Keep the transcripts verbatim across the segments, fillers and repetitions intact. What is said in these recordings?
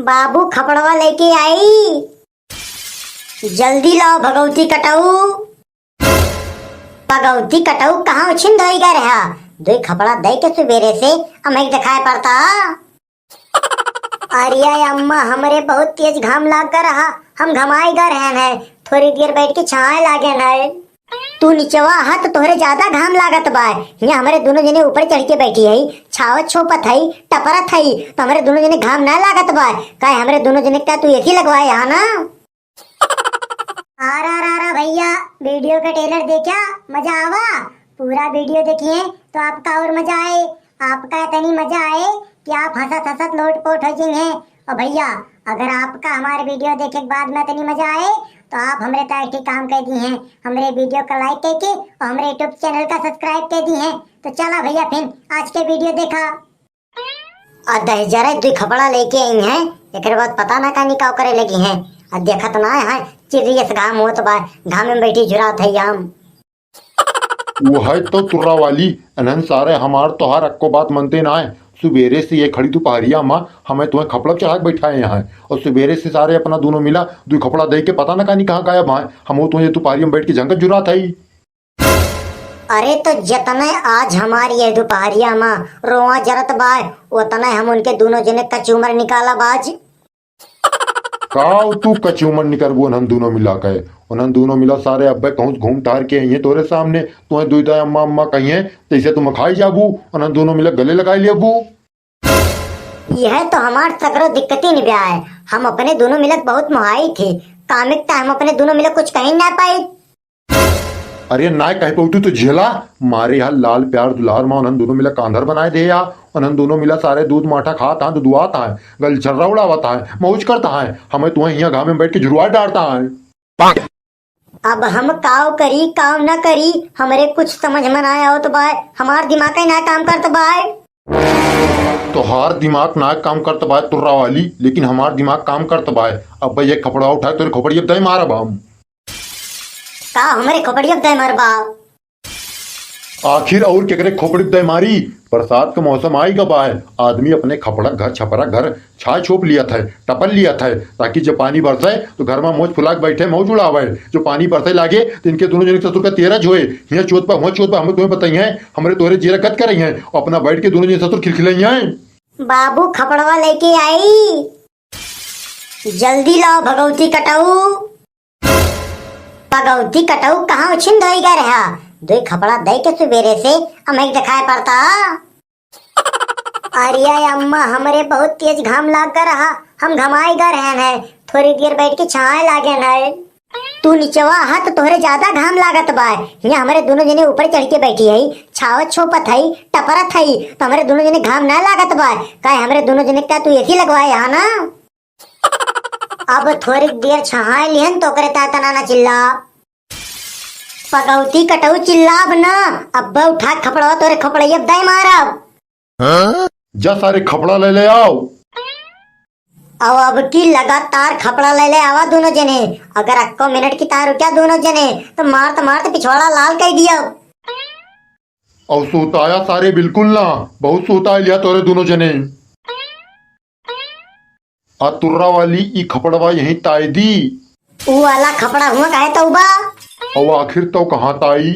बाबू खपड़वा लेके आई, जल्दी लाओ भगवती कटऊ। भगवती कटऊ कहाँ उछिन धोई गए रहा? दुई खपड़ा दे के सुबेरे से अमेक देखाए पड़ता। अरे अम्मा, हमरे बहुत तेज घाम लाग रहा, हम घमाई गा रहन है, थोड़ी देर बैठ के छाए लागेन है। तू निचवा हा तो तोहरे ज्यादा घाम लागत बा, हियाँ हमरे दोनों जने ऊपर चढ़ के बैठी है, छाव छोपत है, टपरत है, तो हमरे दोनों जने घाम ना लागत बा। काहे हमरे दोनों जने का तू एसी लगवाए हा ना? आरा रा रा भैया, वीडियो का ट्रेलर देखा, मजा आवा। पूरा वीडियो देखिए तो आपका और मजा आए। आपका इतनी मजा आए कि आप हंसत हंसत लोटपोट हो जाइए। और भैया, अगर आपका हमारे वीडियो देखे के बाद में इतनी मजा आए तो आप हमरे तरह एक ठे काम कर दी हैं, हमरे वीडियो का लाइक करके और हमरे यूट्यूब चैनल का सब्सक्राइब कर दी हैं। तो चला भैया, फिर आज के वीडियो देखा। आ दहिजरे दुई खपड़ा लेके आई हैं, एकरे बाद पता ना का निकाव करे लगी हैं। आ देखत ना है, चिर्रियस घाम होत बा, घाम में बैठी झुरात है आम। वो है तो तुर्रा वाली, अनहन सारे हमार तोहार अक्को बात मनते ना है। सुबेरे से ये खड़ी दोपहरिया मा हमें तुम्हें खपड़ा चढ़ा के बैठाए हैं, और सुबेरे से सारे अपना दोनों मिला दुई खपड़ा दे के पता ना कहीं कहाँ गायब हैं। हम वो तुम्हें दोपहरिया में बैठ के झंकत जुरात है। अरे तो जतने आज हमारी ये दोपहरिया मा रोआ जरत बाय, उतने हम उनके दोनों जने कचूमर निकाला बाज। का तू कचूमर निकरबू उन्हन दोनों मिला के? उन्हन दोनों मिला सारे अब्बे कहूँ घूम टहर के अइहें तोरे सामने, तुम्हें दुई दाई अम्मा अम्मा कहिए, जैसे तुम खाई जाबू, उन्हन दोनों मिला गले लगाई लेबू। यह तो हमार सगरो दिक्कती निब्या है। हम अपने दोनों मिलक बहुत मोहाई थे, कामिक ता हम अपने दोनों मिलक कुछ कहीं ना पाई। अरे नाय कह पउतू तो झेला, मारे यहाँ लाल प्यार दुलार मा उन्हन दोनों मिला कांधर बनाए दे या, उन्हन दोनों मिला सारे दूध माठा खात हाँ, दुदुआत हाँ, गलछर्रा उड़ावत हाँ, मौज करत हाँ, हमें तुम्हें यहाँ घामे में बैठ के झुरवा डारत हाँ। अब हम काव करी, काव ना करी, हमरे कुछ समझ में ना आवत बाय, हमार दिमाग ही ना काम करत बाय। तोहार दिमाग ना काम करत बाय तुर्रा वाली, लेकिन हमार दिमाग काम करत बाय। अब भाई एक खपड़ा उठा तोरे खोपड़ी अब दे मारब हम। का हमरे खोपड़ी अब दे मारबा? आखिर और केकरे खोपड़ी दे मारी? बरसात का मौसम आई गा बाय, आदमी अपने खपड़ा घर छपरा घर छाय छोप लिया था, टपल लिया था, ताकि जब पानी बरसे तो घर में मौज फुला के बैठे, मौज उड़ावे। जो पानी बरसे लागे तो इनके दोनों जने के ससुर का तेरज होए, हियाँ चोत पर हुआ चोत पर हमें तुम्हें बताई हैं, हमरे तोहरे जीरा कत करई हैं, अपना बैठ के दोनों जने ससुर खिलखिलई हैं। बाबू खपड़वा लेके आई, जल्दी लाओ भगवती कटऊ। भगवती कटऊ कहाँ उछिन धोई गए रहा? दुई खपड़ा दे के सुबेरे से अमेक देखाए पड़ता। अरे अम्मा, हमरे बहुत तेज घाम लाग रहा, हम घमाई गा रहन है, थोड़ी देर बैठ के छाए लागेन है। तू निचवा हा तो तोहरे ज्यादा घाम लागत बा, हियाँ हमरे दोनों जने ऊपर चढ़ के बैठी है, छाव छोपत है, टपरत है, तो हमरे दोनों जने घाम ना लागत बा। काहे हमरे दोनों जने का तू एसी लगवाए हा ना? अब थोड़ी देर छहाए लिहन तो ओकरे ता तना ना चिल्ला। पगौती कटऊ चिल्लाब ना, अब्बे उठा खपड़वा तोरे खपड़ैया दाई मारब। हाँ? जा सारे खपड़ा ले ले आओ। अब, अब की लगातार खपड़ा ले ले आवा दोनों जने। अगर अक्को मिनट की तार रुक्या दोनों जने, तो मारत मारत पिछवाड़ा लाल कर दिया। और सुताया सारे बिल्कुल ना, बहुत सुताई लिया तोरे दोनों जने। आ तुर्रा वाली ई खपड़वा यहीं ताई दी। ऊ वाला खपड़ा हुआ काहे तऊ बा? और आखिर तऊ कहाँ ताई?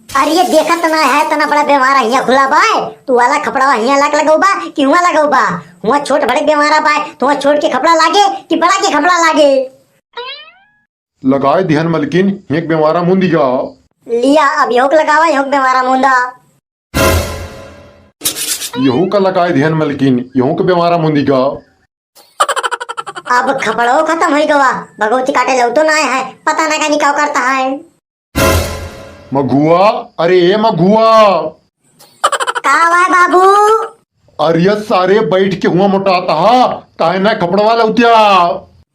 अरे ये देखत ना है, इतना बड़ा बेमारा हियाँ खुला बाय, तू वाला खपड़वा हियाँ लाग लगऊ बा कि हुआ लगऊ बा? हुआ छोट बड़े बेमारा बाय, तो हुआ छोट के खपड़ा लागे कि बड़ा के खपड़ा लागे? लगाए दिहन मलकिन, हेंक बेमारा मुंदी गा। लिया, अब योक लगावा, योक बेमारा मुंदा। यहू का लगाए दिहन मलकिन, यहू का बेमारा मुंदी गा। अब खपड़ो खतम होई गवा, भगवती काटे लौटो ना आए है, पता ना का निकाव करता है। मघुआ, अरे ए मघुआ। का हुआ है बाबू? अरे सारे बैठ के हुआ मोटाता हा, काहे ना खपड़वा लौटिया?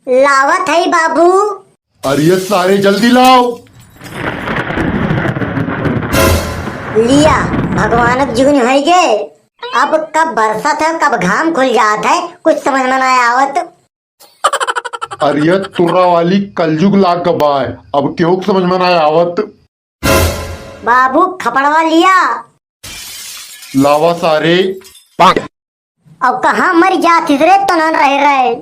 लावत है बाबू। अरे सारे जल्दी लाओ। लिया, भगवान के जुगन होई गे। अब कब बरसत है, कब घाम खुल जात है, कुछ समझ में ना आवत। अरे तुर्रा वाली कलजुग लाग गबाय, अब केहू के समझ में ना आवत। बाबू खपड़वा लिया। लावा सारे। अब कहाँ मर जात हिस रे, तो ना रहे रहे।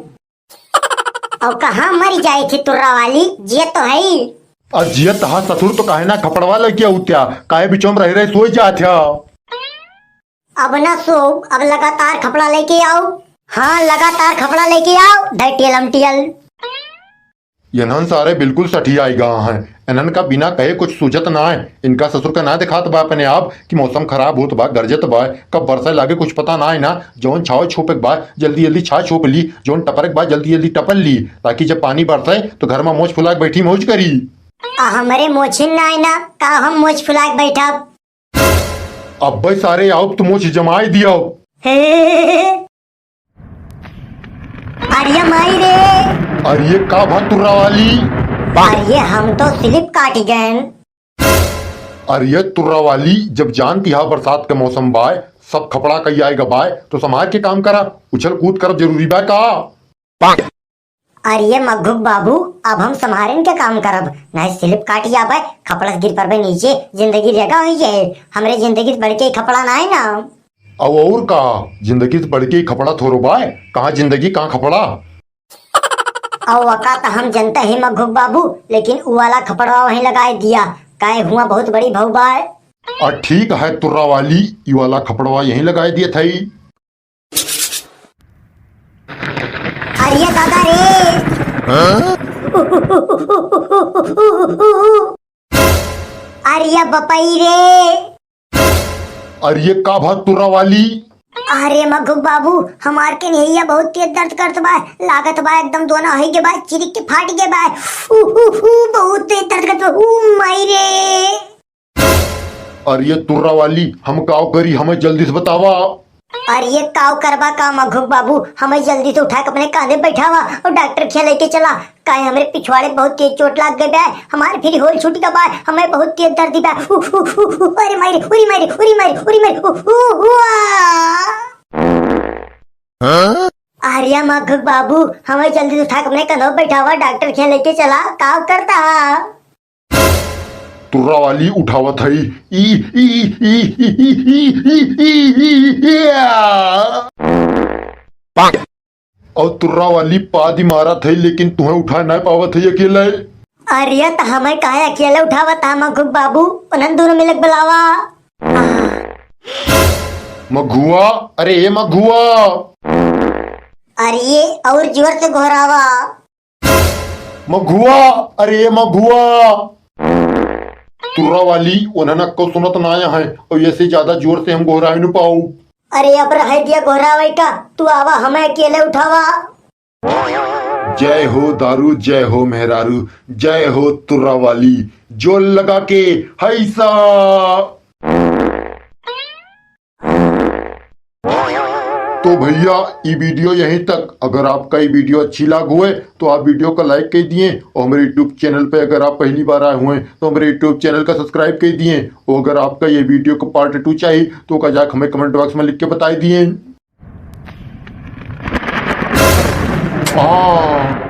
और कहाँ मरी जाए थी तुर्रा वाली, जियत तो है ही। और जियत तहा ससुर तो काहे ना खपड़वा लेके आउत्या, काहे बिचौम रह रहे सोई जात है। अब ना सो, अब लगातार खपड़ा लेके आओ। हाँ, लगातार खपड़ा लेके आओ, ढटियल अमटियल। इन्हन सारे बिल्कुल सठियाई गा हैं। इन्हन का बिना कहे कुछ सूझत ना है। इनका ससुर का ना दिखात बा अपने आप कि मौसम खराब होत बा, गरजत बा, कब बरसे लागे कुछ पता ना है ना। जौन छाव छोपे के बा, जल्दी जल्दी छाव छोप ली, जौन टपरे के बा, जल्दी जल्दी टपर ली, ताकि जब पानी बरसे तो घर में मोछ फुला के बैठी मौज करी। आ, हमरे मोछिन ना है ना, का हम मोछ फुला के बैठब? अब्बे सारे आओ तो मोछ जमाई दियो। हे, अरे माई रे। अरे का भा तुर्रा वाली? अरे हम तो स्लिप काटी गए। अरे तुर्रा वाली, जब जानती हा बरसात के मौसम बाय, सब खपड़ा कई आएगा बाय, तो संभाल के काम करा, उछल कूद करब जरूरी बा का? अरे मघुक बाबू, अब हम संभारेन के काम करब, नहीं स्लिप काटी आबे, खपड़ा से गिर पड़बे नीचे, जिंदगी रेगा हुई है। हमरे जिंदगी से बढ़ के खपड़ा ना है ना। अब और का, जिंदगी से बढ़ के खपड़ा थोरो बाय, कहाँ जिंदगी, कहाँ खपड़ा? अउ वका त हम जनते ही मघुक बाबू, लेकिन उ वाला खपड़वा वहीं लगाए दिया, काहे हुआ बहुत बड़ी भऊ बाय। आ ठीक है तुर्रा वाली, ई वाला खपड़वा यहीं लगाए दिया था। अरे दादा रे। हाँ? अरे बपई रे। अरे का भा तुर्रा वाली? अरे मघुक बाबू, हमार के नैया बहुत तेज दर्द करत बा, लागत बा एकदम दोना होई के बा, चिरिक के फाट के बा। उ, उ, उ, बहुत तेज दर्द करत बा, उ माई रे। अरे तुर्रा वाली, हम काव करी, हमें जल्दी से बतावा। अरे काव करबा का मघुक बाबू, हमें जल्दी से उठा के अपने कांधे बैठावा और डॉक्टर खिया लेके चला। काहे हमरे पिछवाड़े बहुत तेज चोट लाग गए बा, हमारे फिर होल छूट गया बा, हमें बहुत तेज दर्द बा। उ, उ, उ, उ, अरे माई रे, उरी माई रे, उरी माई रे, उरी माई रे, उ, उ, उ, आ। अरे मघुक बाबू, हमें जल्दी से उठा के अपने कंधों पे बैठावा, डॉक्टर खिया लेके चला, काव करता। तुर्रा वाली उठावत हई। ई, ई, ई, आ। और तुर्रा वाली पादी मारत हई, लेकिन तुहें उठा नहीं पावत हई अकेले। अरे, त हमें काहे अकेले उठावत हा, मघुक बाबू? उन्हन दोनों मिलक बुलावा। मघुआ, अरे ए मघुआ। अरे, और जोर से गोहरावा। मघुआ, अरे मघुआ। तुर्रा वाली, उन्हन अक्को सुनत ना आया है, और ऐसे ज्यादा जोर से हम गोहराए न पाऊ। अरे अब रहे दिया गोहरावे का, तू आवा, हमें अकेले उठावा। जय हो दारू, जय हो मेहरारू, जय हो तुर्रा वाली, जोर लगा के हैसा। तो भैया, ई video यहीं तक। अगर आपका ई video अच्छी लाग हुए तो आप video का like कर दिए, और हमारे YouTube channel पे अगर आप पहली बार आए हुए तो हमारे YouTube channel का subscribe कर दिए, और अगर आपका ये video का part two चाहिए तो का जाके हमें comment box में लिख के बताई दिए। हाँ।